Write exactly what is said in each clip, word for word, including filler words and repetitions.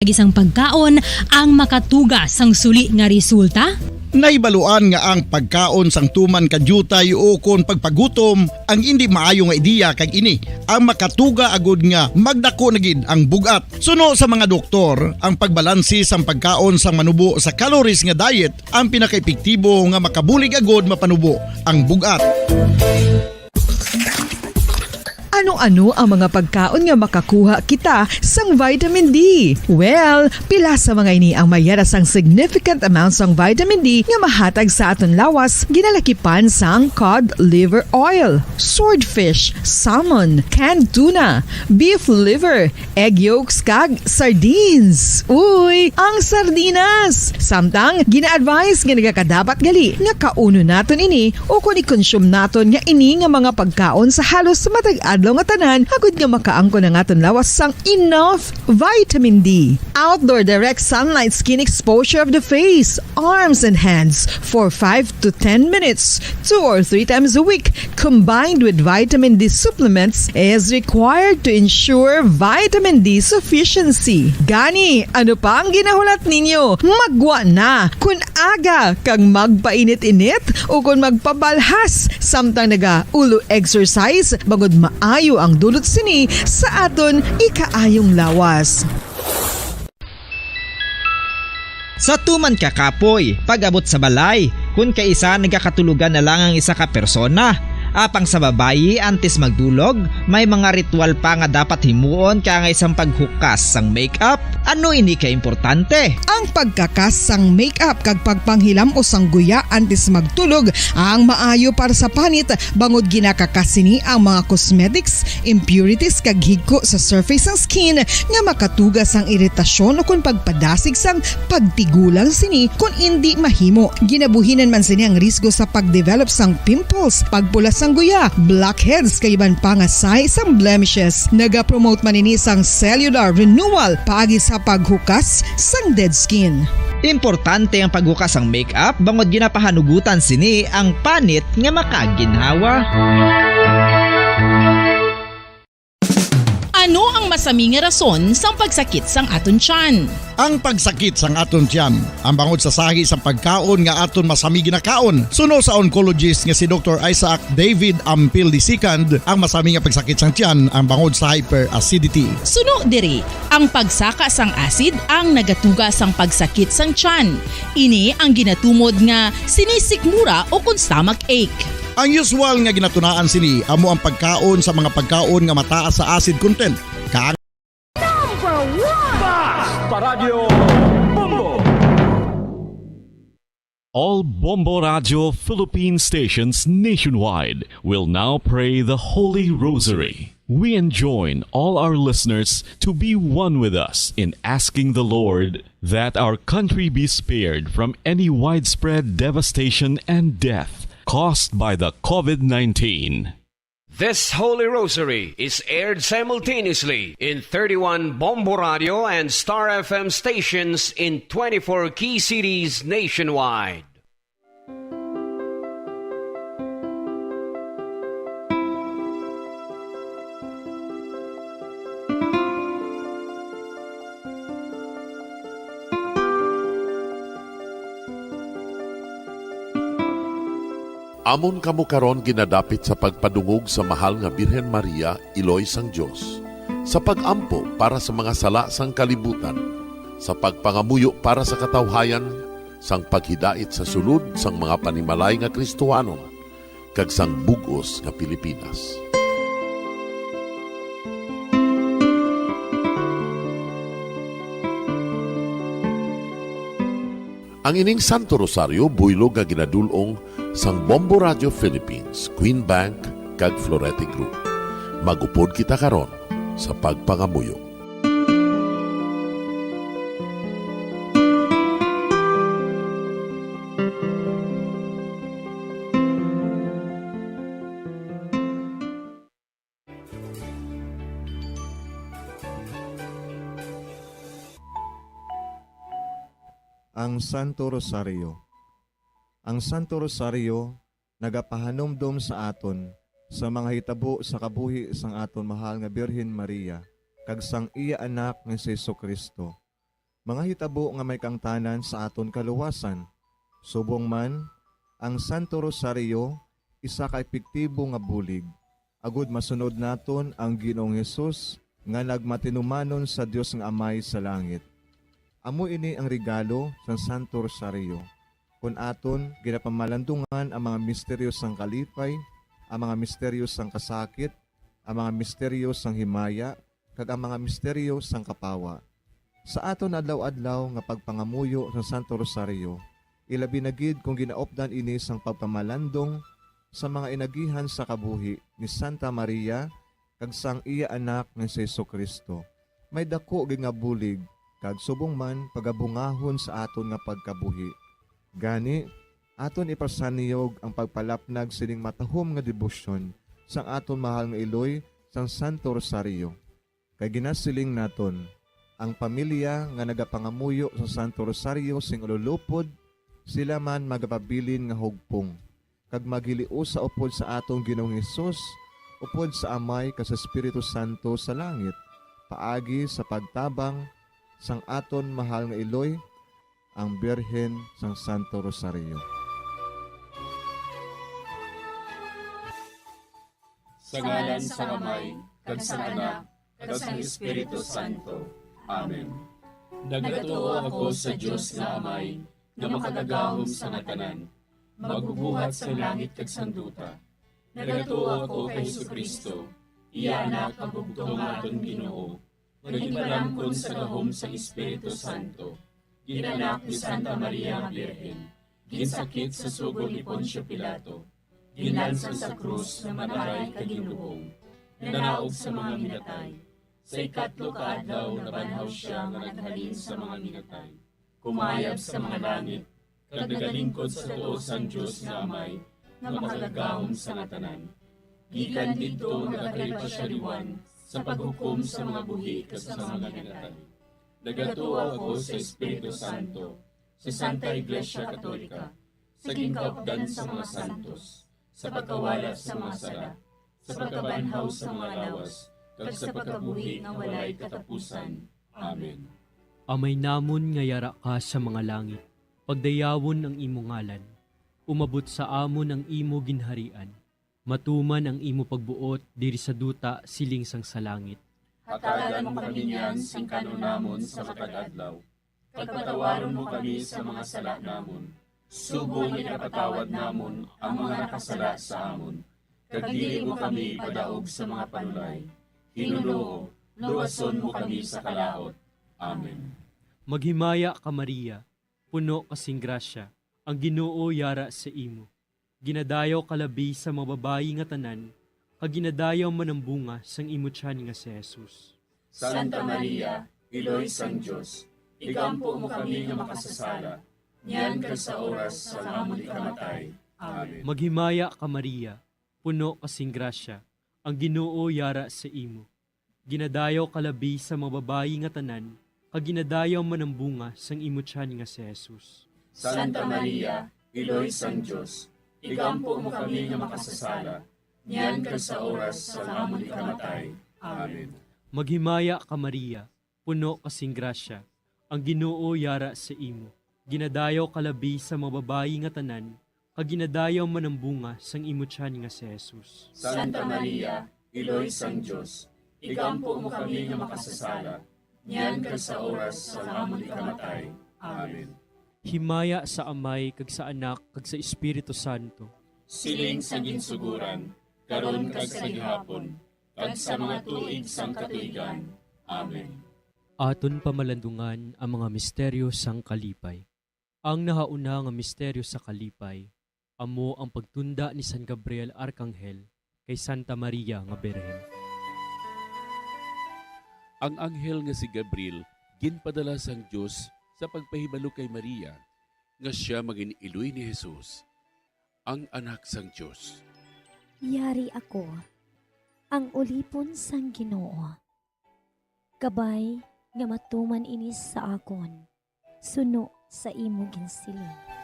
Isang pagkaon ang makatuga sang suli nga resulta? Nahibaluan nga ang pagkaon sang tuman ka diutay ukon pagpagutom ang indi maayo nga ideya, kag ini ang makatuga agud nga magdako na gid ang bug-at. Suno sa mga doktor, ang pagbalanse sang pagkaon sang manubo sa calories nga diet ang pinakaepektibo nga makabulig agud mapanubo ang bug-at. Ano-ano ang mga pagkaon nga makakuha kita sang vitamin D? Well, pila sa mga ini ang may yara sang significant amount sang vitamin D nga mahatag sa aton lawas, ginalakipan sang cod liver oil, swordfish, salmon, canned tuna, beef liver, egg yolks, kag sardines. Uy, ang sardinas! Samtang, gina-advise nga nagakadapat gali nga kaunon naton ini ukon i-consume naton nga ini nga mga pagkaon sa halos matag adlaw nga tanan, agud nga makaangkon ang aton lawas sang enough vitamin D. Outdoor direct sunlight skin exposure of the face, arms, and hands for five to ten minutes, two or three times a week, combined with vitamin D supplements, is required to ensure vitamin D sufficiency. Gani, ano pa ang ginahulat ninyo? Maggwa na! Kun aga kag magpainit-init ukon magpabalhas samtang naga-ulo exercise, bangod maayo ang dulot sini sa aton ikaayong lawas. Sa tuman ka kapoy, pag-abot sa balay, kun kaisa nagakatulogan na lang ang isa ka persona. Apang sa babayi, antes magdulog, may mga ritual pa nga dapat himuon, kaangay sang paghukas sang makeup. Ano ini ka importante? Ang pagkakas sang makeup kag pagpanghilam-os sang guya antes magtulog ang maayo para sa panit, bangod ginakakas sini ang mga cosmetics, impurities, kag higko sa surface sang skin nga makatuga sang iritasyon ukon pagpadasig sang pagtigulang sini kon indi mahimo. Ginabuhinan man sini ang risgo sa pagdevelop sang pimples, pagpula sang guya, blackheads, kag iban pa nga sign sang blemishes. Nagapromote man ini sang cellular renewal paagi sa paghukas sang dead skin. Importante ang paghukas sang makeup bangod ginapahanugutan sini ang panit nga makaginhawa. Ano ang masami nga rason sang pagsakit sang aton tiyan? Ang pagsakit sang aton tiyan, ang bangod sa sahi sang pagkaon nga aton masami ginakaon. Suno sa oncologist nga si Doktor Isaac David Ampil the second, ang masami nga pagsakit sang tiyan ang bangod sa hyperacidity. Suno diri, ang pagsaka sang acid ang nagatuga sang pagsakit sang tiyan. Ini ang ginatumod nga sinisikmura ukon stomach ache. Ang usual nga ginatunaan sini amo ang pagkaon sa mga pagkaon nga mataas sa acid content, kag Number one! Basta Radyo Bombo! All Bombo Radio Philippine stations nationwide will now pray the Holy Rosary. We enjoin all our listeners to be one with us in asking the Lord that our country be spared from any widespread devastation and death caused by the COVID nineteen. This Holy Rosary is aired simultaneously in thirty-one Bombo Radio and Star F M stations in twenty-four key cities nationwide. Amon kamo karon ginadapit sa pagpadungog sa Mahal nga Birhen Maria, Iloy sang Dios, sa pag-ampo para sa mga sala sang kalibutan, sa pagpangamuyo para sa katawhayan, sang paghidait sa sulod sang mga panimalay nga Kristohanon, kag sang bug-os nga Pilipinas. Ang ining Santo Rosario buylog nga ginadul-ong sang Bombo Radio Philippines, Queen Bank, kag Florete Group. Mag-upod kita karon sa pagpangamuyo. Ang Santo Rosario. Ang Santo Rosario nagapahanumdom sa aton sa mga hitabo sa kabuhi sang aton mahal nga Birhen Maria kag sang iya Anak nga si Jesu-Cristo. mga hitabo nga may kaangtanan sa aton kaluwasan. Subong man, ang Santo Rosario isa ka epektibo nga bulig agud masunod naton ang Ginoong Hesus nga nagmatinumanon sa Dios nga Amay sa langit. Amo ini ang regalo sang Santo Rosario. Kon aton ginapamalandungan ang mga misteryo sang kalipay, ang mga misteryo sang kasakit, ang mga misteryo sang himaya, kag ang mga misteryo sang kapawa. Sa aton adlaw-adlaw nga pagpangamuyo sa Santo Rosario, ilabi na gid kon ginaupdan ini sang pagpamalandong sa mga inagihan sa kabuhi ni Santa Maria kag sang iya Anak nga si Jesu-Cristo, may daku gid nga bulig kag subong man pagabungahon sa aton nga pagkabuhi. Gani, aton ipasaniyog ang pagpalapnag sining matahom nga debosyon sang aton mahal nga iloy sang Santo Rosario. Kay ginasiling naton, ang pamilya nga nagapangamuyo sa Santo Rosario sing ululupod, sila man magapabilin nga hugpong, kag maghiliusa upod sa aton Ginoong Hesus, upod sa Amay kag sa Espiritu Santo sa langit, paagi sa pagtabang sang aton mahal nga iloy, ang Birhen sang Santo Rosario. Sa ngalan sang Amay, kag sang Anak, kag sang Espiritu Santo. Amen. Nagatuo ako sa Dios nga Amay, nga makagagahom sa nga tanan, magbubuhat sang langit kag sang duta. Nagatuo ako kay Jesu-Cristo, iya Anak nga bugtong nga aton Ginoo, nga ginpalamkon sa gahom sang Espiritu Santo, ginanak ni Santa Maria nga Birhen, ginsakit sa sugo ni Poncio Pilato, ginlansang sa krus, namatay kag ginlubong, nanaog sa mga minatay. Sa ikatlo ka adlaw nabanhaw sia nga naghalin sa mga minatay, kumayab sa mga langit, kag nagalingkod sa tuo sang Dios nga Amay, nga makagagahom sa nga tanan. Gikan didto nagakalipas sia liwan sa paghukom sa mga buhi kag sa mga minatay. Nagatuo ako sa Espiritu Santo, sa Santa Iglesia Katolika, sa ginkaupdan sa mga santos, sa pagkawala sa mga sala, sa pagkabanhaw sa mga lawas, kag sa pagkabuhi nga walay katapusan. Amen. Amay namon nga yara ka sa mga langit, pagdayawon ang imo ngalan. Umabot sa amon ang imo ginharian. Matuman ang imo pagbuot diri sa duta siling sang sa langit. Hatagan mo kami niyan sing kan-on namon sa matag adlaw, kag patawaron mo kami sa mga sala namon, subong nga ginapatawad namon ang mga nakasala sa amon, kag dili mo kami ipadaog sa mga panulay. Ginoo, luwason mo kami sa kalaut. Amen. Maghimaya ka, Maria, puno ka sing grasya, ang Ginoo yara sa imo. Ginadayaw ka labi sa mga babayi nga tanan, kag ginadayaw man ang bunga sang imo tiyan nga si Jesus. Santa Maria, Iloy sang Dios, igampo mo kami nga makasasala, niyan kag sa oras sang amon ikamatay. Amen. Maghimaya ka, Maria, puno ka sing grasya, ang Ginoo yara sa imo. Ginadayaw ka labi sa mga babayi nga tanan, kag ginadayaw man ang bunga sang imo tiyan nga si Jesus. Santa Maria, Iloy sang Dios, igampo mo kami nga makasasala, niyan kag sa oras sang amon ikamatay. Amen. Maghimaya ka, Maria, puno ka sing grasya, ang Ginoo yara sa imo. Ginadayaw ka labi sa mga babayi nga tanan, kag ginadayaw man ang bunga sang imo tiyan nga si Jesus. Santa Maria, Iloy sang Dios, igampo mo kami nga makasasala, niyan kag sa oras sang amon ikamatay. Amen. Himaya sa Amay, kag sa Anak, kag sa Espiritu Santo. Siling sa ginsuguran, karon kag sa gihapon, kag sa mga tuig sang katuigan. Amen. Aton pamalandungan ang mga misteryo sang kalipay. Ang nahauna nga misteryo sa kalipay amo ang pagtunda ni San Gabriel Arkanghel kay Santa Maria nga Birhen. Ang anghel nga si Gabriel ginpadala sang Dios sa pagpahibalo kay Maria nga sia magin-iloy ni Jesus, ang Anak sang Dios. Yari ako, ang ulipon sang Ginoo. Kabay nga matuman ini sa akon, suno sa imo ginsiling.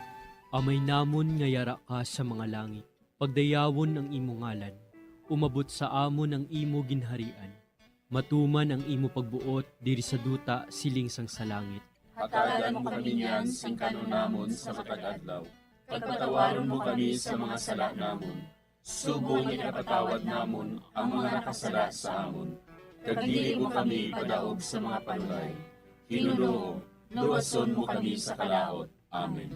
Amay namon nga yara ka sa mga langit, pagdayawon ang imo ngalan. Umabot sa amon ang imo ginharian. Matuman ang imo pagbuot diri sa duta siling sang sa langit. Hatagan mo kami niyan sing kan-on namon sa matag adlaw, kag patawaron mo kami sa mga sala namon, subong nga ginapatawad namon ang mga nakasala sa amon. Kag dili mo kami ipadaog sa mga panulay. Ginoo, luwason mo kami sa kalaut. Amen.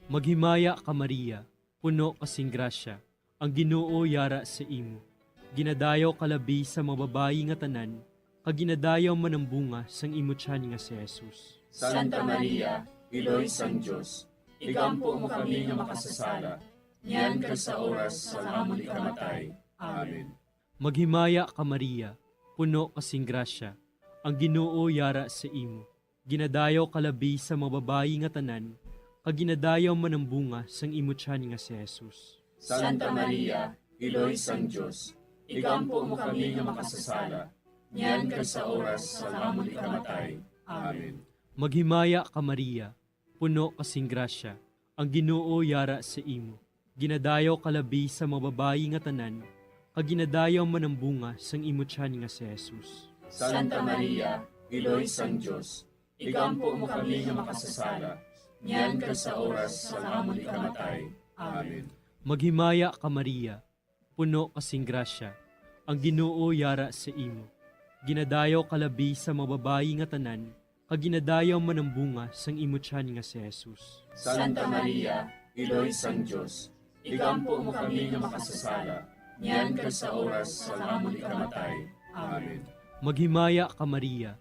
Maghimaya ka, Maria, puno ka sing grasya, ang Ginoo yara sa imo. Ginadayaw ka labi sa mga babayi nga tanan, kag ginadayaw man ang bunga sang imo tiyan nga si Jesus. Santa Maria, Iloy sang Dios, igampo mo kami nga makasasala, niyan kag sa oras sang amon ikamatay. Amen. Maghimaya ka, Maria, puno ka sing grasya, ang Ginoo yara sa imo. Ginadayaw ka labi sa mga babayi nga tanan, kag ginadayaw man ang bunga sang imo tiyan nga si Jesus. Santa Maria, Iloy sang Dios, igampo mo kami nga makasasala, niyan kag sa oras sang amon ikamatay. Amen. Maghimaya ka, Maria, puno ka sing grasya, ang Ginoo yara sa imo. Ginadayaw ka labi sa mga babayi nga tanan, kag ginadayaw man ang bunga sang imo tiyan nga si Jesus. Santa Maria, Iloy sang Dios, igampo mo kami nga makasasala, niyan kag sa oras sang amon ikamatay. Amen. Maghimaya ka, Maria, puno ka sing grasya, ang Ginoo yara sa imo. Ginadayaw ka labi sa mga babayi nga tanan, kag ginadayaw man ang bunga sang imo tiyan nga si Jesus. Santa Maria, Iloy sang Dios, igampo mo kami nga makasasala, niyan kag sa oras sang amon ikamatay. Amen. Maghimaya ka, Maria,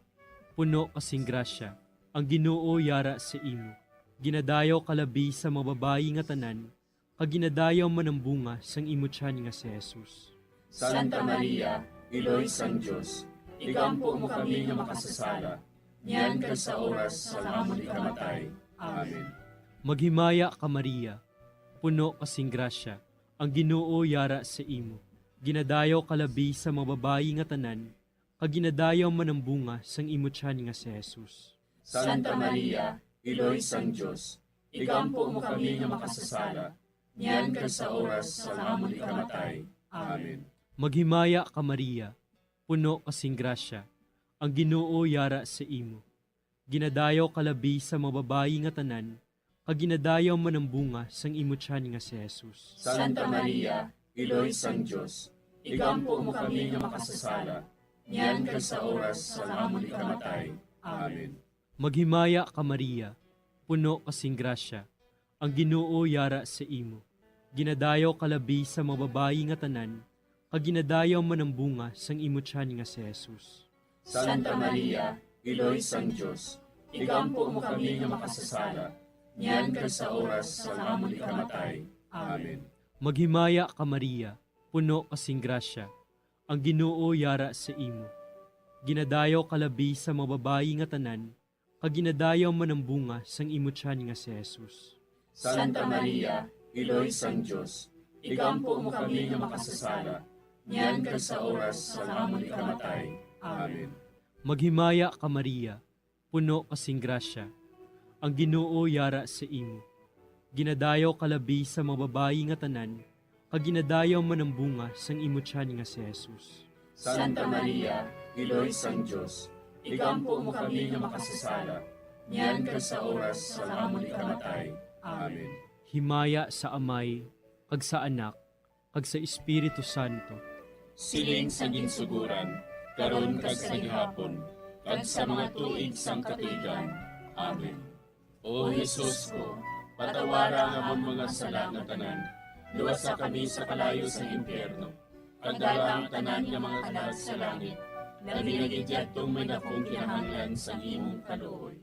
puno ka sing grasya, ang Ginoo yara sa imo. Ginadayaw ka labi sa mga babayi nga tanan, kag ginadayaw man ang bunga sang imo tiyan nga si Jesus. Santa Maria, Iloy sang Dios, igampo mo kami nga makasasala, niyan kag sa oras sang amon ikamatay. Amen. Maghimaya ka, Maria, puno ka sing grasya, ang Ginoo yara sa imo. Ginadayaw ka labi sa mga babayi nga tanan, kag ginadayaw man ang bunga sang imo tiyan nga si Jesus. Santa Maria, Iloy sang Dios, igampo mo kami nga makasasala, niyan kag sa oras sang amon ikamatay. Amen. Maghimaya ka, Maria, puno ka sing grasya, ang Ginoo yara sa imo. Ginadayaw ka labi sa mga babayi nga tanan, kag ginadayaw man ang bunga sang imo tiyan nga si Jesus. Santa Maria, Iloy sang Dios, igampo mo kami nga makasasala, niyan kag sa oras sang amon ikamatay. Amen. Maghimaya ka, Maria, puno ka sing grasya, ang Ginoo yara sa imo. Ginadayaw ka labi sa mga babayi nga tanan, kag ginadayaw man ang bunga sang imo tiyan nga si Jesus. Santa Maria, Iloy sang Dios, igampo mo kami nga makasasala, niyan kag sa oras sang amon ikamatay. Amen. Maghimaya ka, Maria, puno ka sing grasya, ang Ginoo yara sa imo. Ginadayaw ka labi sa mga babayi nga tanan, kag ginadayaw man ang bunga sang imo tiyan nga si Jesus. Santa Maria, Iloy sang Dios, igampo mo kami nga makasasala, niyan kag sa oras sang amon ikamatay. Amen. Maghimaya ka, Maria, puno ka sing grasya, ang Ginoo yara sa imo. Ginadayaw ka labi sa mga babayi nga tanan, kag ginadayaw man ang bunga sang imo tiyan nga si Jesus. Santa Maria, Iloy sang Dios, igampo mo kami nga makasasala, niyan kag sa oras sang amon ikamatay. Amen. Himaya sa Amay, kag sa Anak, kag sa Espiritu Santo. Siling sa ginsuguran, karon kag sa gihapon, kag sa mga tuig sang katuigan. Amen. O Jesus ko, patawara ang amon mga sala nga tanan, luwasa kami sa kalayo sang impyerno, kag dala ang tanan nga mga kalag sa langit, labi na gid yadtong may dakong kinahanglan sang imong kaluoy.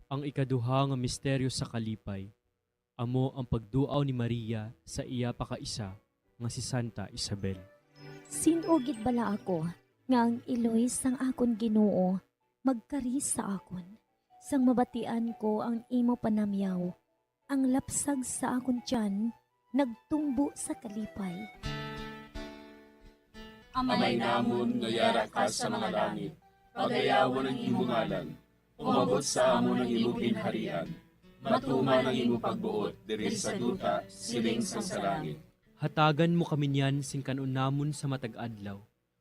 Ang ikaduha nga misteryo sa kalipay, amo ang pagduaw ni Maria sa iya pakaisa nga si Santa Isabel. Sin-o gid bala ako nga ang iloy sang akon Ginoo magkari sa akon, sang mabatian ko ang imo panamyaw? Ang lapsag sa akon tiyan nagtumbo sa kalipay. Amay namon nga yara ka sa mga langit, pagayawon ang imo ngalan. Umabot sa amon ang imo ginharian. Matuman ang imo pagbuot diri sa duta, siling sang sa langit. Hatagan mo kami niyan sing kan-on namon sa matag adlaw,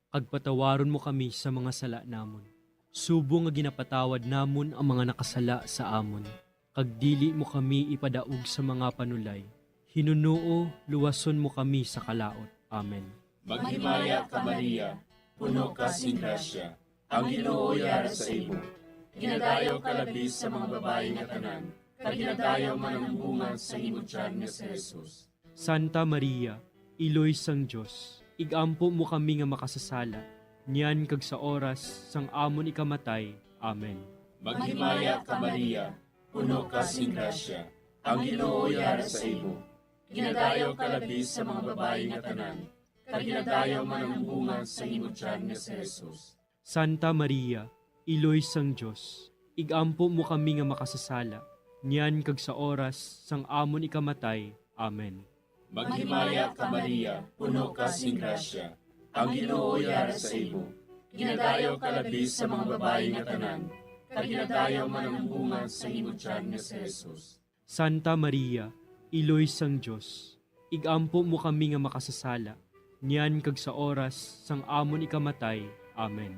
kag patawaron mo kami sa mga sala namon, Subong nga ginapatawad namon ang mga nakasala sa amon, kag dili mo kami ipadaog sa mga panulay. Hinunoo, luwason mo kami sa kalaut. Amen. Maghimaya ka, Maria, puno ka sing grasya, ang Ginoo yara sa imo. Ginadayaw ka labi sa mga babayi nga tanan, kag ginadayaw man ang bunga sa imo tiyan nga si Jesus. Santa Maria, Iloy sang Dios, ig-ampo mo kami nga makasasala, niyan kag sa oras sang amon ikamatay. Amen. Maghimaya ka, Maria, puno ka sing grasya, ang Ginoo yara sa imo. Ginadayaw ka labi sa mga babayi nga tanan, kag ginadayaw man ang bunga sa imo tiyan nga si Jesus. Santa Maria, Iloy sang Dios, ig-ampo mo kami nga makasasala, niyan kag sa oras sang amon ikamatay. Amen. Maghimaya ka, Maria, puno ka sing grasya, ang Ginoo yara sa imo. Ginadayaw ka labi sa mga babayi nga tanan, kag ginadayaw man ang bunga sa imo tiyan nga si Jesus. Santa Maria, Iloy sang Dios, ig-ampo mo kami nga makasasala, niyan kag sa oras sang amon ikamatay. Amen.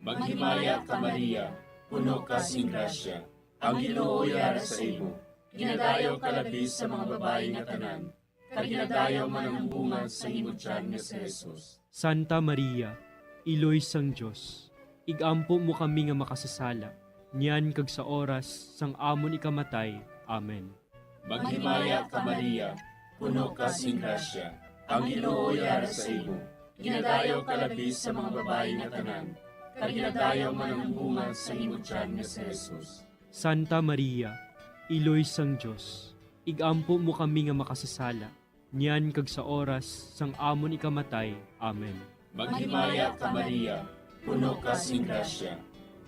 Maghimaya ka, Maria, puno ka sing grasya, ang Ginoo yara sa imo. Ginadayaw ka labi sa mga babayi nga tanan, kag ginadayaw man ang bunga sa imo tiyan nga si Jesus. Santa Maria, Iloy sang Dios, ig-ampo mo kami nga makasasala, niyan kag sa oras sang amon ikamatay. Amen. Maghimaya ka, Maria, puno ka sing grasya, ang Ginoo yara sa imo. Ginadayaw ka labi sa mga babayi nga tanan, kag ginadayaw man ang bunga sa imo tiyan nga si Jesus. Santa Maria, Iloy sang Dios, ig-ampo mo kami nga makasasala, niyan kag sa oras sang amon ikamatay. Amen. Maghimaya ka, Maria, puno ka sing grasya,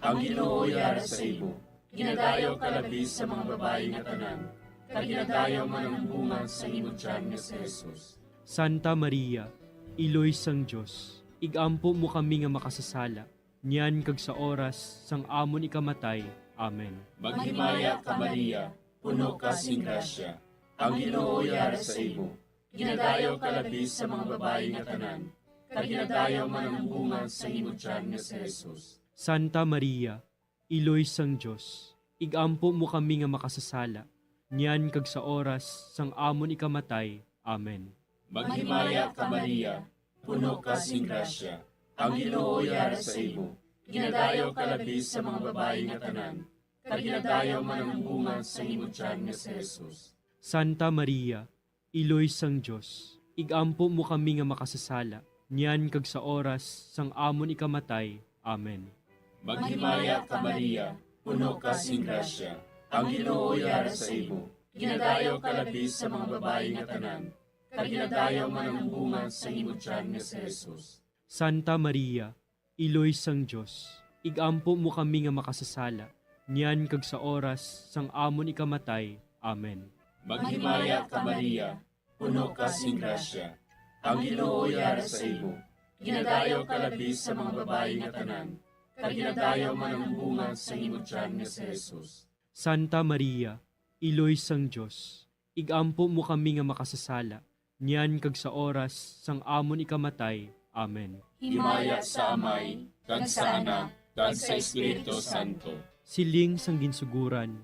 ang Ginoo yara sa imo. Ginadayaw ka labi sa mga babayi nga tanan, kag ginadayaw man ang bunga sa imo tiyan nga si Jesus. Santa Maria, Iloy sang Dios, ig-ampo mo kami nga makasasala, niyan kag sa oras sang amon ikamatay. Amen. Maghimaya ka, Maria, puno ka sing grasya, ang Ginoo yara sa imo. Ginadayaw ka labi sa mga babayi nga tanan, kag ginadayaw man ang bunga sa imo tiyan nga si Jesus. Santa Maria, Iloy sang Dios, ig-ampo mo kami nga makasasala, niyan kag sa oras sang amon ikamatay. Amen. Maghimaya ka, Maria, puno ka sing grasya, ang Ginoo yara sa imo. Ginadayaw ka labi sa mga babayi nga tanan, kag ginadayaw man ang bunga sa imo tiyan nga si Jesus. Santa Maria, Iloy sang Dios, ig-ampo mo kami nga makasasala, niyan kag sa oras sang amon ikamatay. Amen. Maghimaya ka, Maria, puno ka sing grasya, ang Ginoo yara sa imo. Ginadayaw ka labi sa mga babayi nga tanan, kag ginadayaw man ang bunga sa imo tiyan nga si Jesus. Santa Maria, Iloy sang Dios, ig-ampo mo kami nga makasasala, niyan kag sa oras sang amon ikamatay. Amen. Maghimaya ka, Maria, puno ka sing grasya, ang Ginoo yara sa imo. Ginadayaw ka labi sa mga babayi nga tanan, kag ginadayaw man ang bunga sa imo tiyan nga si Jesus. Santa Maria, Iloy sang Dios, ig-ampo mo kami nga makasasala, niyan kag sa oras sang amon ikamatay. Amen. Himaya sa Amay, kag sa Anak, kag sa Espiritu Santo. Siling sang ginsuguran,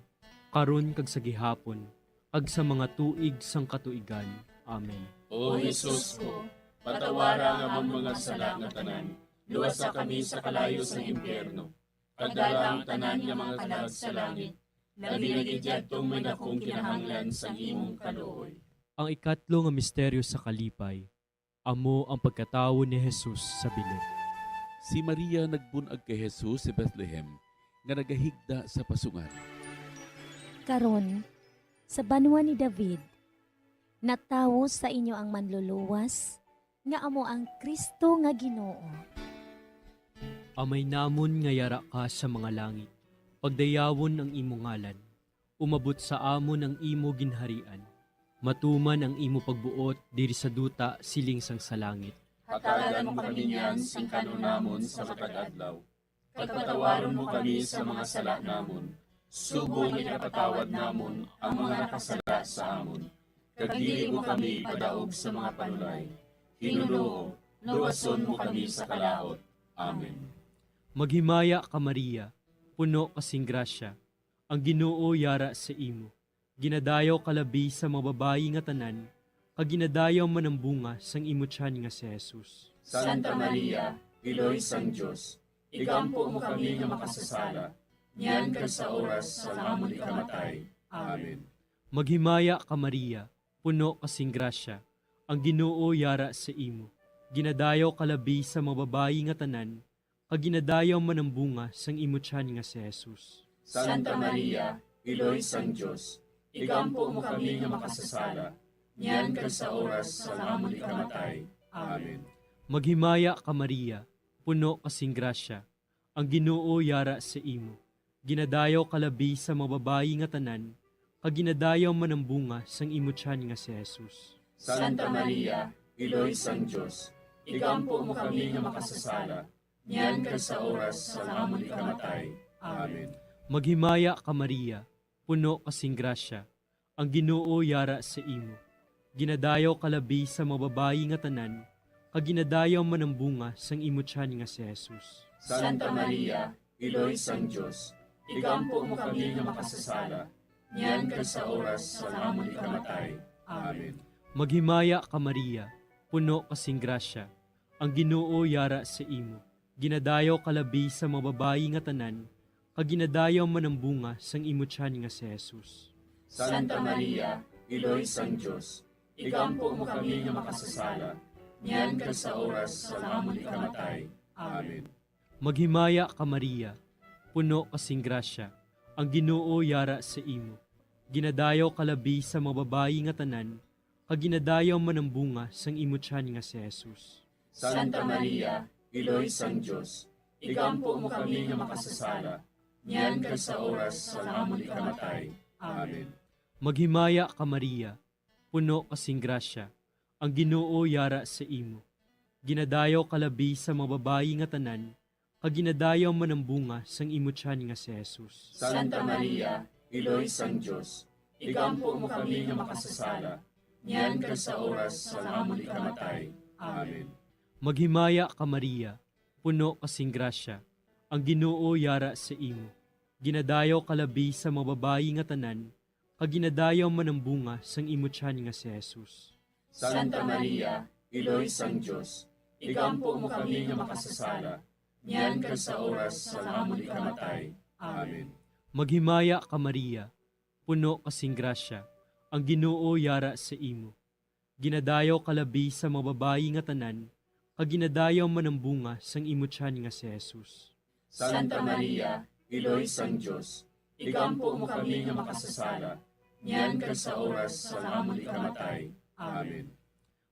karon kag sa gihapon, kag sa mga tuig sang katuigan. Amen. O Jesus ko, patawara ang amon mga sala nga tanan, luwasa kami sa kalayo sang impyerno, kag dala ang tanan nga mga kalag sa langit, labi na gid yadtong may dakong kinahanglan sang imong kaluoy. Ang ikatlo nga misteryo sa kalipay, amo ang pagkatawo ni Jesus sa bilog. Si Maria nagbun-ag kay Jesus sa Bethlehem, nga nagahigda sa pasungan. Karon, sa banwa ni David, natawo sa inyo ang Manluluwas, nga amo ang Cristo nga Ginoo. Amay namon nga yara ka sa mga langit, pagdayawon ang imo ngalan. Umabot sa amon ang imo ginharian. Matuman ang imo pagbuot diri sa duta siling sang sa langit. Hatagan mo kami niyan sing kan-on namon sa matag adlaw, kag patawaron mo kami sa mga sala namon, subong nga ginapatawad namon ang mga nakasala sa amon. Kag dili mo kami ipadaog sa mga panulay. Ginoo, luwason mo kami sa kalaut. Amen. Maghimaya ka, Maria, puno ka sing grasya, ang Ginoo yara sa imo. Ginadayaw ka labi sa mga babayi nga tanan, kag ginadayaw man ang bunga sang imo tiyan nga si Jesus. Santa Maria, Iloy sang Dios, igampo mo kami nga makasasala, niyan kag sa oras sang amon ikamatay. Amen. Maghimaya ka, Maria, puno ka sing grasya, ang Ginoo yara sa imo. Ginadayaw ka labi sa mga babayi nga tanan, kag ginadayaw man ang bunga sang imo tiyan nga si Jesus. Santa Maria, Iloy sang Dios, igampo mo kami nga makasasala, niyan kag sa oras sang amon ikamatay. Amen. Maghimaya ka, Maria, puno ka sing grasya, ang Ginoo yara sa imo. Ginadayaw ka labi sa mga babayi nga tanan, kag ginadayaw man ang bunga sang imo tiyan nga si Jesus. Santa Maria, Iloy sang Dios, igampo mo kami nga makasasala, niyan kag sa oras sang amon ikamatay. Amen. Maghimaya ka, Maria, puno ka sing grasya, ang Ginoo yara sa imo. Ginadayaw ka labi sa mga babayi nga tanan, kag ginadayaw man ang bunga sang imo tiyan nga si Jesus. Santa Maria, Iloy sang Dios, igampo mo kami nga makasasala, niyan kag sa oras sang amon ikamatay. Amen. Maghimaya ka, Maria, puno ka sing grasya, ang Ginoo yara sa imo. Ginadayaw ka labi sa mga babayi nga tanan, kag ginadayaw man ang bunga sang imo tiyan nga si Jesus. Santa Maria, Iloy sang Dios, igampo mo kami nga makasasala, niyan kag sa oras sang amon ikamatay. Amen. Maghimaya ka, Maria, puno ka sing grasya, ang Ginoo yara sa imo. Ginadayaw ka labi sa mga babayi nga tanan, kag ginadayaw man ang bunga sang imo tiyan nga si Jesus. Santa Maria, Iloy sang Dios, igampo mo kami nga makasasala, niyan kag sa oras sang amon ikamatay. Amen. Maghimaya ka, Maria, puno ka sing grasya, ang Ginoo yara sa imo. Ginadayaw ka labi sa mga babayi nga tanan, kag ginadayaw man ang bunga sang imo tiyan nga si Jesus. Santa Maria, Iloy sang Dios, igampo mo kami nga makasasala, niyan kag sa oras sang amon ikamatay. Amen. Maghimaya ka, Maria, puno ka sing grasya, ang Ginoo yara sa imo. Ginadayaw ka labi sa mga babayi nga tanan, kag ginadayaw man ang bunga sang imo tiyan nga si Jesus. Santa Maria, Iloy sang Dios, igampo mo kami nga makasasala, niyan kag sa oras sang amon ikamatay. Amen. Maghimaya ka, Maria, puno ka sing grasya, ang Ginoo yara sa imo. Ginadayaw ka labi sa mga babayi nga tanan, kag ginadayaw man ang bunga sang imo tiyan nga si Jesus. Santa Maria, Iloy sang Dios, igampo mo kami nga makasasala, niyan kag sa oras sang amon ikamatay. Amen.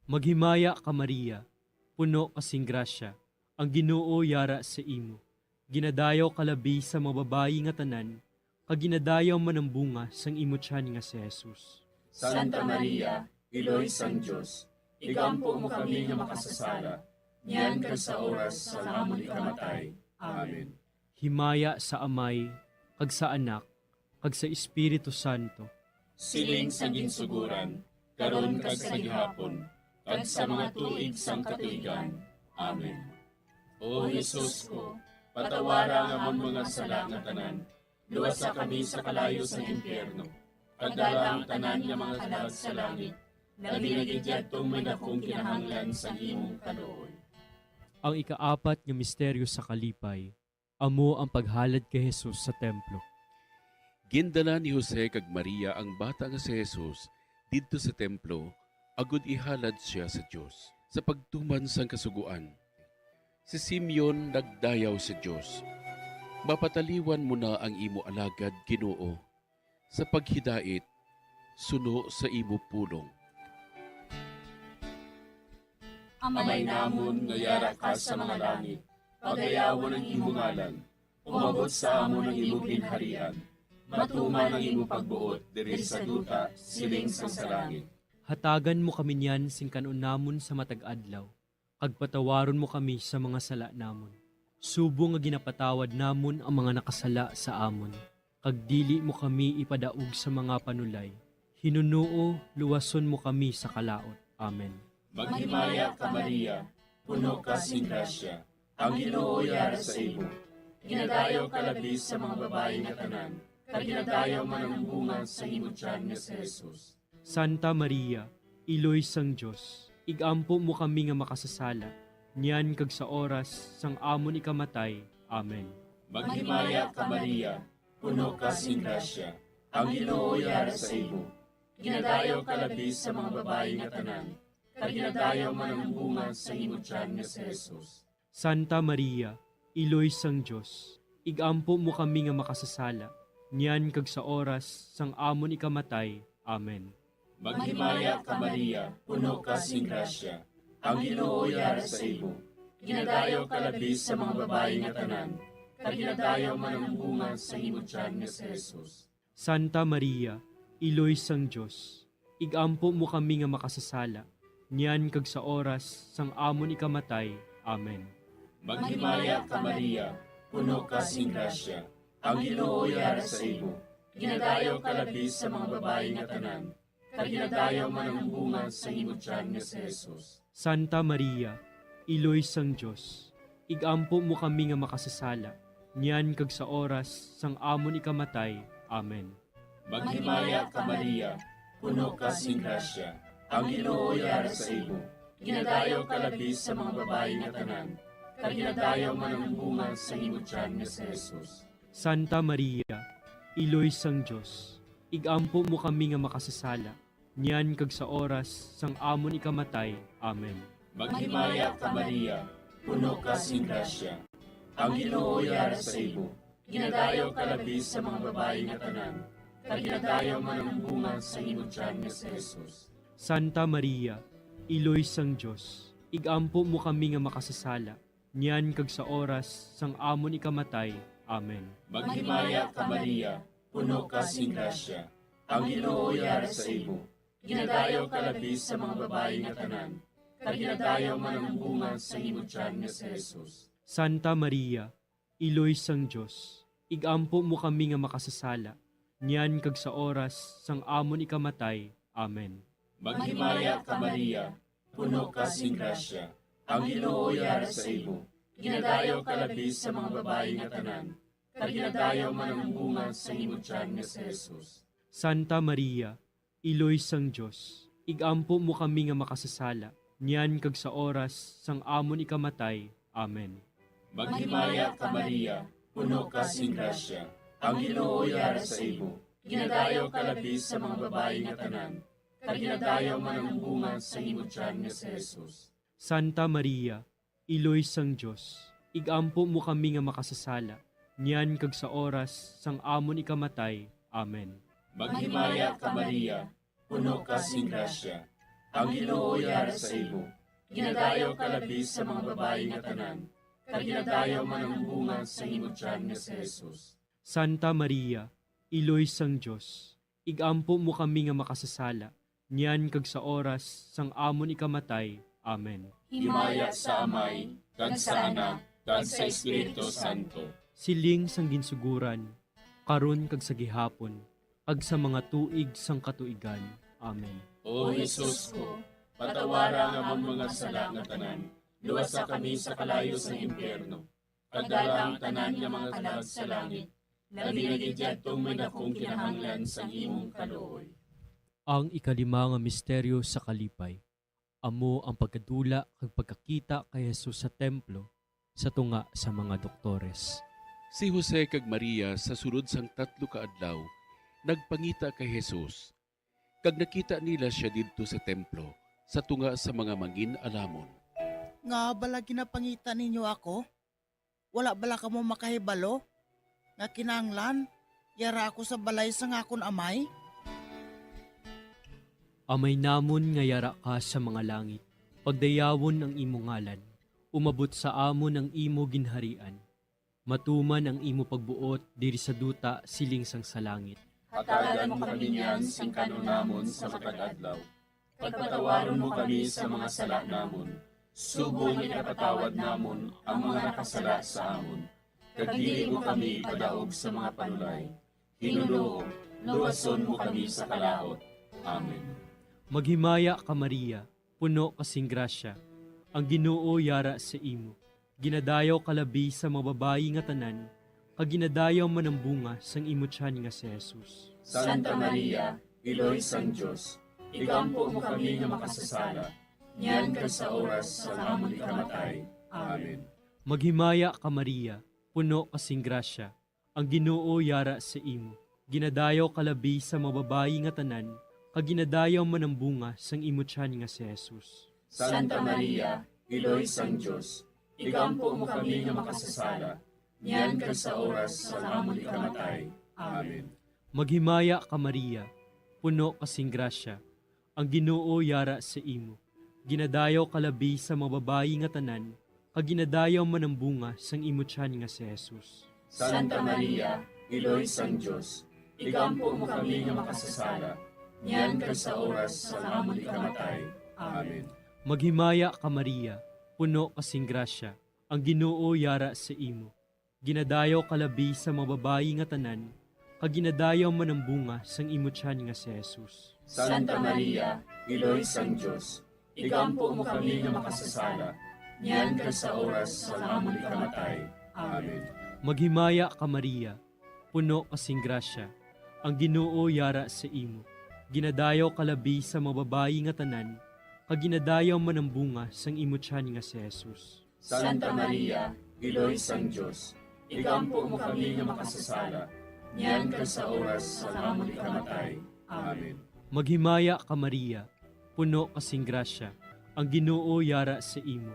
Maghimaya ka, Maria, puno ka sing grasya, ang Ginoo yara sa imo. Ginadayaw ka labi sa mga babayi nga tanan, kag ginadayaw man ang bunga sang imo tiyan nga si Jesus. Santa Maria, Iloy sang Dios, igampo mo kami nga makasasala, niyan kag sa oras sang amon ikamatay. Amen. Himaya sa Amay, kag sa Anak, kag sa Espiritu Santo. Siling sa ginsuguran, karon kag sa gihapon, kag sa mga tuig sang katuigan. Amen. O Jesus ko, patawara ang amon mga sala nga tanan, luwasa kami sa kalayo sang impyerno, kag dala ang tanan nga mga kalag sa langit, labi na gid yadtong may dakong kinahanglan sang imong kaluoy. Ang ikaapat nga misteryo sa kalipay, amo ang paghalad kay Jesus sa templo. Gindala ni Jose kag Maria ang bata nga si Jesus didto sa templo, agod ihalad sia sa Dios. Sa pagtuman sang Kasugoan, si Simeon nagdayaw sa Dios, "Mapataliwan mo na ang imo alagad, Ginoo, sa paghidait suno sa imo pulong." Amay namon nga yara ka sa mga langit, pagayawon ang imo ngalan. Umabot sa amon ang imo ginharian. Matuman ang imo pagbuot diri sa duta, siling sang sa langit. Hatagan mo kami niyan sing kan-on namon sa matag adlaw, kag patawaron mo kami sa mga sala namon, subong nga ginapatawad namon ang mga nakasala sa amon, kag dili mo kami ipadaog sa mga panulay. Hinunoo, luwason mo kami sa kalaut. Amen. Maghimaya ka, Maria, puno ka sing grasya, ang Ginoo yara sa imo. Ginadayaw ka labi sa mga babayi nga tanan, kag ginadayaw man ang bunga sa imo tiyan nga si Jesus. Santa Maria, Iloy sang Dios, igampo mo kami nga makasasala, niyan kag sa oras sang amon ikamatay. Amen. Maghimaya ka, Maria, puno ka sing grasya, ang Ginoo yara sa imo. Ginadayaw ka labi sa mga babayi nga tanan, kag ginadayaw man ang bunga sa imo tiyan nga si Jesus. Santa Maria, Iloy sang Dios, igampo mo kami nga makasasala, niyan kag sa oras sang amon ikamatay. Amen. Maghimaya ka, Maria, puno ka sing grasya, ang Ginoo yara sa imo. Ginadayaw ka labi sa mga babayi nga tanan, kag ginadayaw man ang bunga sa imo tiyan nga si Jesus. Santa Maria, Iloy sang Dios, igampo mo kami nga makasasala, niyan kag sa oras sang amon ikamatay. Amen. Maghimaya ka, Maria, puno ka sing grasya, ang Ginoo yara sa imo. Ginadayaw ka labi sa mga babayi nga tanan, kag ginadayaw man ang bunga sa imo tiyan nga si Jesus. Santa Maria, Iloy sang Dios, igampo mo kami nga makasasala, niyan kag sa oras sang amon ikamatay. Amen. Maghimaya ka, Maria, puno ka sing grasya, ang Ginoo yara sa imo. Ginadayaw ka labi sa mga babayi nga tanan, kag ginadayaw man ang bunga sa imo tiyan nga si Jesus. Santa Maria, Iloy sang Dios, igampo mo kami nga makasasala, niyan kag sa oras sang amon ikamatay. Amen. Maghimaya ka, Maria, puno ka sing grasya, ang Ginoo yara sa imo. Ginadayaw ka labi sa mga babayi nga tanan, kag ginadayaw man ang bunga sa imo tiyan nga si Jesus. Santa Maria, Iloy sang Dios, igampo mo kami nga makasasala, niyan kag sa oras sang amon ikamatay. Amen. Maghimaya ka, Maria, puno ka sing grasya, ang Ginoo yara sa imo. Ginadayaw ka labi sa mga babayi nga tanan, kag ginadayaw man ang bunga sa imo tiyan nga si Jesus. Santa Maria, Iloy sang Dios, igampo mo kami nga makasasala, niyan kag sa oras sang amon ikamatay. Amen. Maghimaya ka, Maria, puno ka sing grasya, ang Ginoo yara sa imo. Ginadayaw ka labi sa mga babayi nga tanan, kag ginadayaw man ang bunga sa imo tiyan nga si Jesus. Santa Maria, Iloy sang Dios, igampo mo kami nga makasasala, niyan kag sa oras sang amon ikamatay. Amen. Maghimaya ka, Maria, puno ka sing grasya, ang Ginoo yara sa imo. Ginadayaw ka labi sa mga babayi nga tanan, kag ginadayaw man ang bunga sa imo tiyan nga si Jesus. Santa Maria, Iloy sang Dios, igampo mo kami nga makasasala, niyan kag sa oras sang amon ikamatay. Amen. Maghimaya ka, Maria, puno ka sing grasya, ang Ginoo yara sa imo. Ginadayaw ka labi sa mga babayi nga tanan, kag ginadayaw man ang bunga sa imo tiyan nga si Jesus. Santa Maria, Iloy sang Dios, igampo mo kami nga makasasala, niyan kag sa oras sang amon ikamatay. Amen. Himaya sa Amay, kag sa Anak, kag sa Espiritu Santo. Siling sang ginsuguran, karon kag sa gihapon, kag sa mga tuig sang katuigan. Amen. O Jesus ko, patawara ang amon mga sala nga tanan, luwasa kami sa kalayo sang impyerno, kag dala ang tanan nga mga kalag sa langit, labi na gid yadtong may dakong kinahanglan sang imong kaluoy. Ang ikalima nga misteryo sa kalipay, amo ang pagkadula kag pagkakita kay Jesus sa templo sa tunga sa mga doktores. Si Jose kag Maria sa sulod sang tatlo ka adlaw nagpangita kay Jesus, kag nakita nila sia didto sa templo sa tunga sa mga mangin-alamon. Ngaa bala ginapangita ninyo ako? Wala bala kamo makahibalo nga kinahanglan yara ako sa balay sang akon amay? Amay namon nga yara ka sa mga langit, pagdayawon ang imo ngalan, umabot sa amon ang imo ginharian, matuman ang imo pagbuot diri sa duta siling sang sa langit. Hatagan mo kami niyan sing kan-on namon sa matag adlaw. Pagpatawaron mo kami sa mga sala namon, subong nga ginapatawad namon ang mga nakasala sa amon. Kag dili mo kami ipadaog sa mga panulay. Ginoo, luwason mo kami sa kalaut. Amen. Maghimaya ka, Maria, puno ka sing grasya, ang Ginoo yara sa imo. Ginadayaw ka labi sa mga babayi nga tanan, kag ginadayaw man ang bunga sang imo tiyan nga si Jesus. Santa Maria, Iloy sang Dios, igampo mo kami nga makasasala, niyan kag sa oras sang amon ikamatay. Amen. Maghimaya ka, Maria, puno ka sing grasya, ang Ginoo yara sa imo. Ginadayaw ka labi sa mga babayi nga tanan, kag ginadayaw man ang bunga sang imo tiyan nga si Jesus. Santa Maria, Iloy sang Dios, igampo mo kami nga makasasala, niyan kag sa oras sang amon ikamatay. Amen. Maghimaya ka, Maria, puno ka sing grasya, ang Ginoo yara sa imo. Ginadayaw ka labi sa mga babayi nga tanan, kag ginadayaw man ang bunga sang imo tiyan nga si Jesus. Santa Maria, Iloy sang Dios, igampo mo kami nga makasasala, niyan kag sa oras sang amon ikamatay. Amen. Maghimaya ka, Maria, puno ka sing grasya, ang Ginoo yara sa imo. Ginadayaw ka labi sa mga babayi nga tanan, kag ginadayaw man ang bunga sang imo tiyan nga si Jesus. Santa Maria, Iloy sang Dios, igampo mo kami nga makasasala, niyan kag sa oras sang amon ikamatay. Amen. Maghimaya ka, Maria, puno ka sing grasya, ang Ginoo yara sa imo. Ginadayaw ka labi sa mga babayi nga tanan, kag ginadayaw man ang bunga sang imo tiyan nga si Jesus. Santa Maria, Iloy sang Dios, igampo mo kami nga makasasala, niyan kag sa oras sang amon ikamatay. Amen. Maghimaya ka, Maria, puno ka sing grasya, ang Ginoo yara sa imo.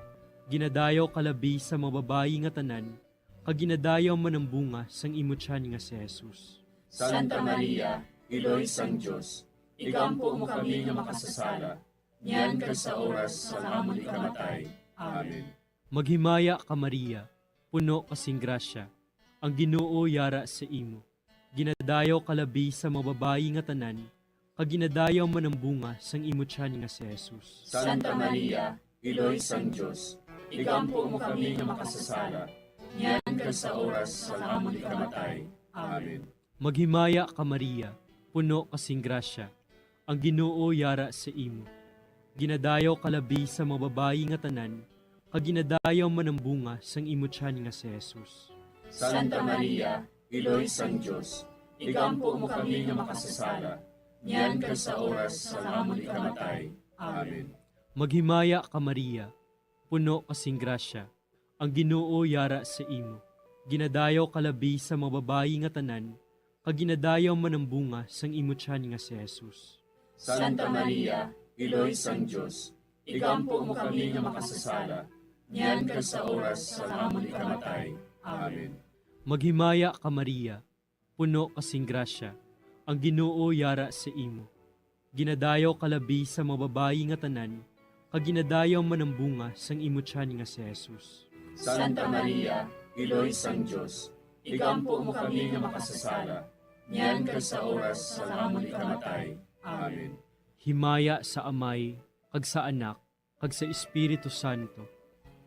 Ginadayaw ka labi sa mga babayi nga tanan, kag ginadayaw man ang bunga sang imo tiyan nga si Jesus. Santa Maria, Iloy sang Dios, igampo mo kami nga makasasala, niyan kag sa oras sang amon ikamatay. Amen. Maghimaya ka, Maria, puno ka sing grasya, ang Ginoo yara sa imo. Ginadayaw ka labi sa mga babayi nga tanan, kag ginadayaw man ang bunga sang imo tiyan nga si Jesus. Santa Maria, Iloy sang Dios, igampo mo kami nga makasasala, niyan kag sa oras sang amon ikamatay. Amen. Maghimaya ka, Maria, puno ka sing grasya, ang Ginoo yara sa imo. Ginadayaw ka labi sa mga babayi nga tanan, kag ginadayaw man ang bunga sang imo tiyan nga si Jesus. Santa Maria, Iloy sang Dios, igampo mo kami nga makasasala, niyan kag sa oras sang amon ikamatay. Amen. Maghimaya ka, Maria, puno ka sing grasya, ang Ginoo yara sa imo. Ginadayaw ka labi sa mga babayi nga tanan, kag ginadayaw man ang bunga sang imo tiyan nga si Jesus. Santa Maria, Iloy sang Dios, igampo mo kami nga makasasala, niyan kag sa oras sang amon ikamatay. Amen. Maghimaya ka, Maria, puno ka sing grasya, ang Ginoo yara sa imo. Ginadayaw ka labi sa mga babayi nga tanan, kag ginadayaw man ang bunga sang imo tiyan nga si Jesus. Santa Maria, Iloy sang Dios, igampo mo kami nga makasasala, niyan kag sa oras sang amon ikamatay. Amen. Himaya sa Amay, kag sa Anak, kag sa Espiritu Santo.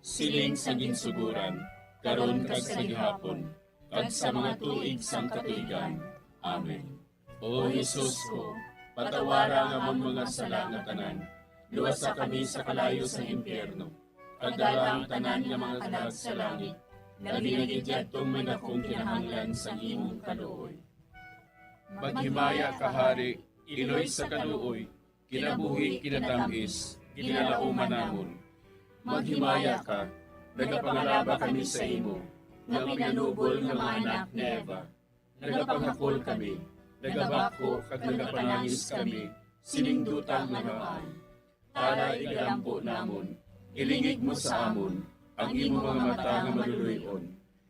Siling sa ginsugoran, karon kag sa gihapon, kag sa mga tuig sang katuigan. Amen. O Jesus ko, patawara ang amon mga sala nga tanan, luwasa kami sa kalayo sang impyerno, kag dala ang tanan nga mga kalag sa langit, labi na gid yadtong may dakong kinahanglan sang imong kaluoy. Maghimaya ka, Hari, Iloy sa kaluoy, kinabuhi, kinatamis, ginalauman namon. Maghimaya ka, nagapangalaba kami sa imo, nga pinanubol nga mga anak ni Eva. Nagapangakol kami, nagabakho kag nagapanangis kami sining duta nga maan. Tara, igalampo namon, ilingig mo sa amon ang imo mga mata nga maluloy-on,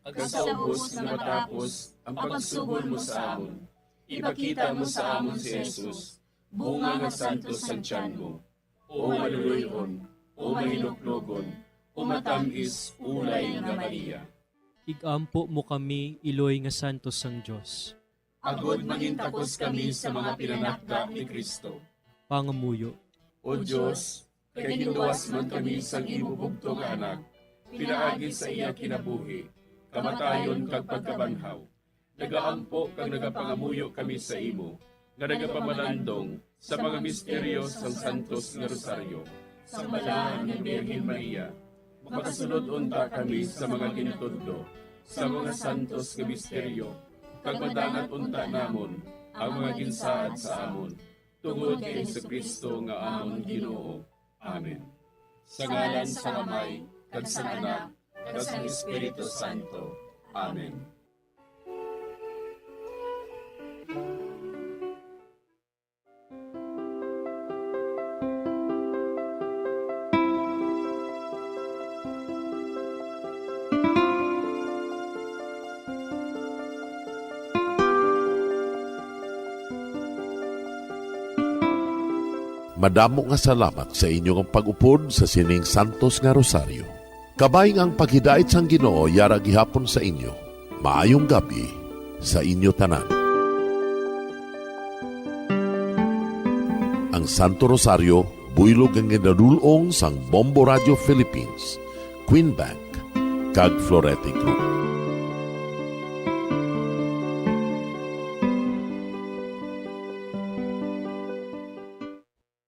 kag sa ubos nga matapos ang pagsugod mo sa amon, ipakita mo sa amon si Jesus, bunga nga santos sang tiyan mo. O maluloy-on, o mahinuklogon, o matamis ulay nga Maria. Igampo mo kami, Iloy nga santos sang Dios. Agod mangintakos kami sa mga pinanakda ni Cristo. Pangamuyo. O Dios, kay ginluwas man kami sang imo bugtong nga Anak, pinaagi sa iya kinabuhi, kamatayon kag pagkabanhaw, nagaampo kag nagapangamuyo kami sa imo, nga nagapamalandong sa mga misteryo sang Santos nga Rosaryo. Sang Balaan nga Birhen Maria, makasulod unta kami sa mga gintudlo sa mga santos nga misteryo, kag madangat unta namon ang mga ginsaad sa amon, tungod kay Jesu-Cristo nga amon Ginoo. Amen. Sa ngalan sang Amay, kag sang Anak, kag sang Espiritu Santo. Amen. Madamo nga salamat sa inyo nga pag-upod sa sining santos nga rosaryo. Kabay nga ang paghidait sang Ginoo yara gihapon sa inyo. Maayong gab-i sa inyo tanan. Ang Santo Rosario, buylog nga ginadul-ong sang Bombo Radio Philippines, Queen Bank, kag Florete Group.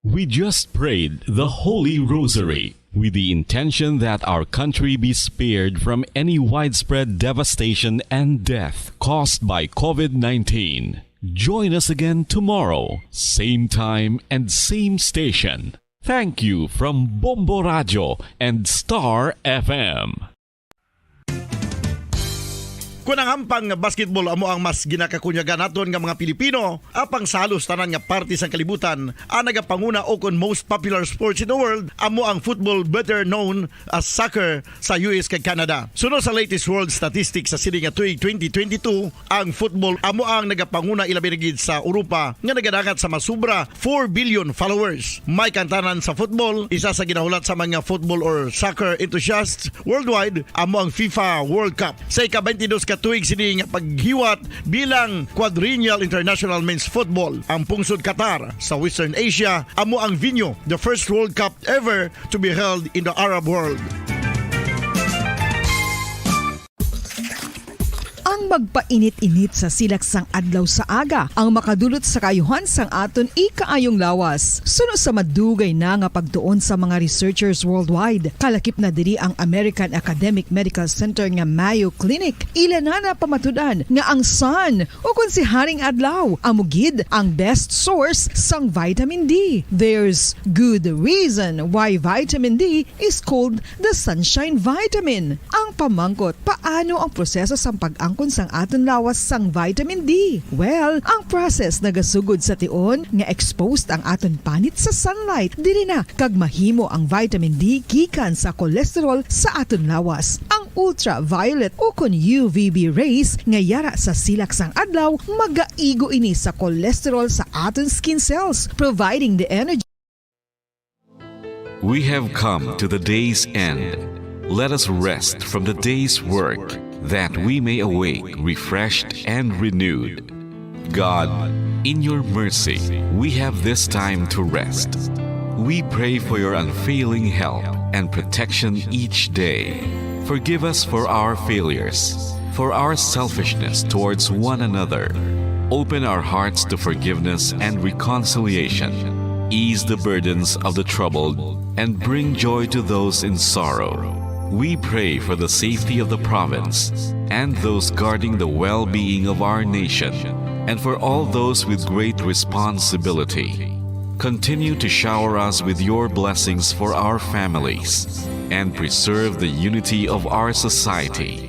We just prayed the Holy Rosary with the intention that our country be spared from any widespread devastation and death caused by COVID nineteen. Join us again tomorrow, same time and same station. Thank you from Bombo Radio and Star F M. Kon ang hampang nga basketball amo ang mas ginakakunyagan naton nga mga Pilipino, apang sa halos tanan nga parte sang kalibutan, ang nagapanguna ukon most popular sports in the world amo ang football, better known as soccer, sa U S kag Canada. Suno sa latest world statistics sa sini nga tuig twenty twenty-two, ang football amo ang nagapanguna, ilabi na gid sa Europa, nga nagadangat sa mas sobra four billion followers. May kaangtanan sa football, isa sa ginahulat sa mga football or soccer enthusiasts worldwide amo ang FIFA World Cup. Sa ika-twenty-dos ka tuig sini nga paghiwat bilang Quadrennial International Men's Football, ang pungsod Qatar sa Western Asia amo ang venue, the first World Cup ever to be held in the Arab world. Ang magpainit-init sa silak sang adlaw sa aga ang makadulot sa kaayuhan sang aton ikaayong lawas. Suno sa madugay na nga pagtuon sa mga researchers worldwide, kalakip na diri ang American Academic Medical Center nga Mayo Clinic. Ila na napamatud-an nga ang sun, ukon si Haring Adlaw, amo gid ang best source sang vitamin D. There's good reason why vitamin D is called the sunshine vitamin. Ang pamangkot, paano ang proseso sang pag-angkon sang aton lawas sang vitamin D? Well, ang process nagasugod sa tion nga exposed ang aton panit sa sunlight, diri na kag mahimo ang vitamin D gikan sa cholesterol sa aton lawas. Ang ultraviolet ukon U V B rays nga yara sa silak sang adlaw magaigo ini sa cholesterol sa aton skin cells, providing the energy. We have come to the day's end. Let us rest from the day's work, that we may awake refreshed and renewed. God, in your mercy, we have this time to rest. We pray for your unfailing help and protection each day. Forgive us for our failures, for our selfishness towards one another. Open our hearts to forgiveness and reconciliation. Ease the burdens of the troubled and bring joy to those in sorrow. We pray for the safety of the province and those guarding the well-being of our nation, and for all those with great responsibility. Continue to shower us with your blessings for our families and preserve the unity of our society.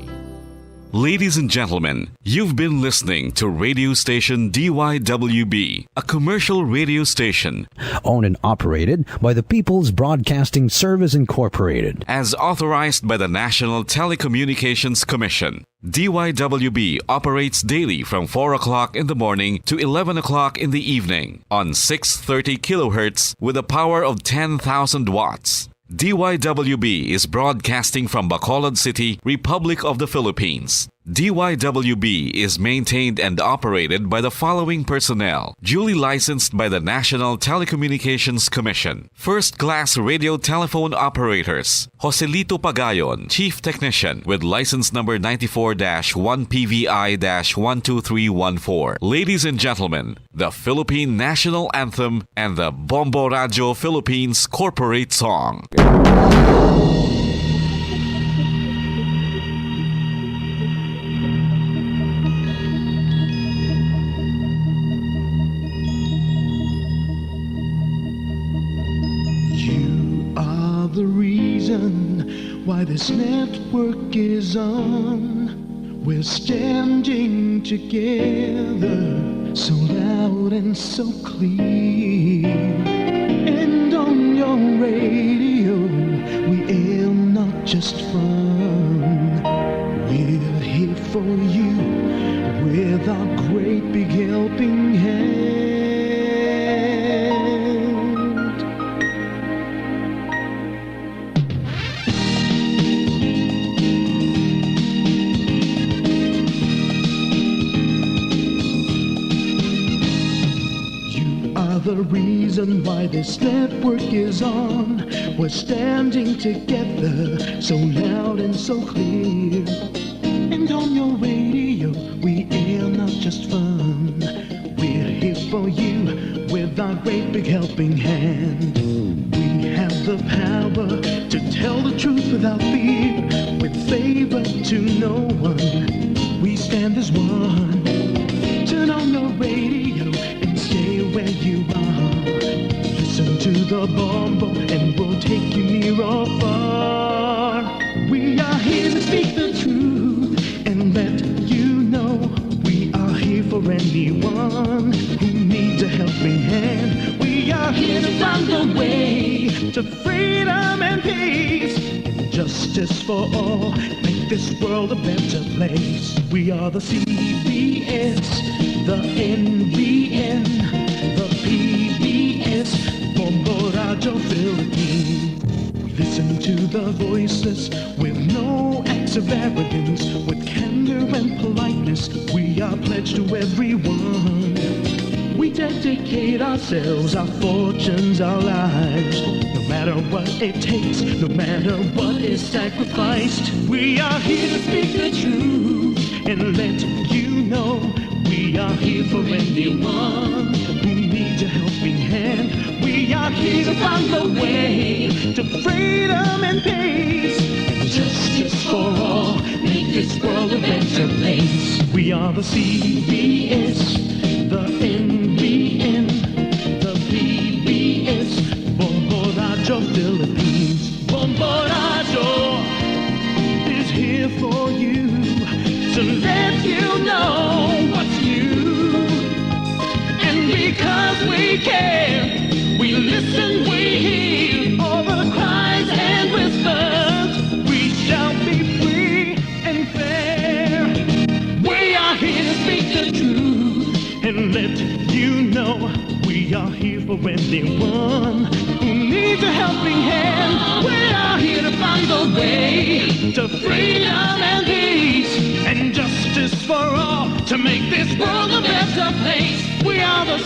Ladies and gentlemen, you've been listening to radio station D Y W B, a commercial radio station owned and operated by the People's Broadcasting Service Incorporated, as authorized by the National Telecommunications Commission. D Y W B operates daily from four o'clock in the morning to eleven o'clock in the evening on six thirty kilohertz with a power of ten thousand watts. D Y W B is broadcasting from Bacolod City, Republic of the Philippines. D Y W B is maintained and operated by the following personnel, duly licensed by the National Telecommunications Commission. First-class radio telephone operators, Joselito Pagayon, Chief Technician, with license number ninety-four dash one P V I dash one two three one four. Ladies and gentlemen, the Philippine National Anthem and the Bombo Radio Philippines Corporate Song. This network is on. We're standing together, so loud and so clear. And on your radio, we air not just fun. We're here for you with our great big helping hand. You are the reason why this network is on. We're standing together, so loud and so clear. And on your radio, we air not just fun. We're here for you with our great big helping hand. We have the power to tell the truth without fear, with favor to no one. We stand as one. Turn on your radio and stay where you are. Listen to the Bombo and we'll take you near or far. We are here to speak the truth and let you know we are here for anyone who needs a helping hand. We are here to find a way to freedom and peace, justice for all. Make this world a better place. We are the C B S, the N B N, the P B S, Bombo Radyo Philippines. Listen to the voiceless with no acts of arrogance, with candor and politeness. We are pledged to everyone. We dedicate ourselves, our fortunes, our lives, no matter what it takes, no matter what is sacrificed. We are here to speak the truth and let you know we are here for anyone who needs a helping hand. We are here to find the way to freedom and peace and justice for all. Make this world a better place. We are the C B S, the N B N, the P B S, Bombo Radyo Philippines. Bombo Radyo is here for you to let you know what's new. And because we care, we listen, we hear all the cries and whispers. We shall be free and fair. We are here to speak the truth and let you know we are here for anyone who needs a helping hand. We are here to find the way to freedom and peace and justice for all, to make this world a better place. We are the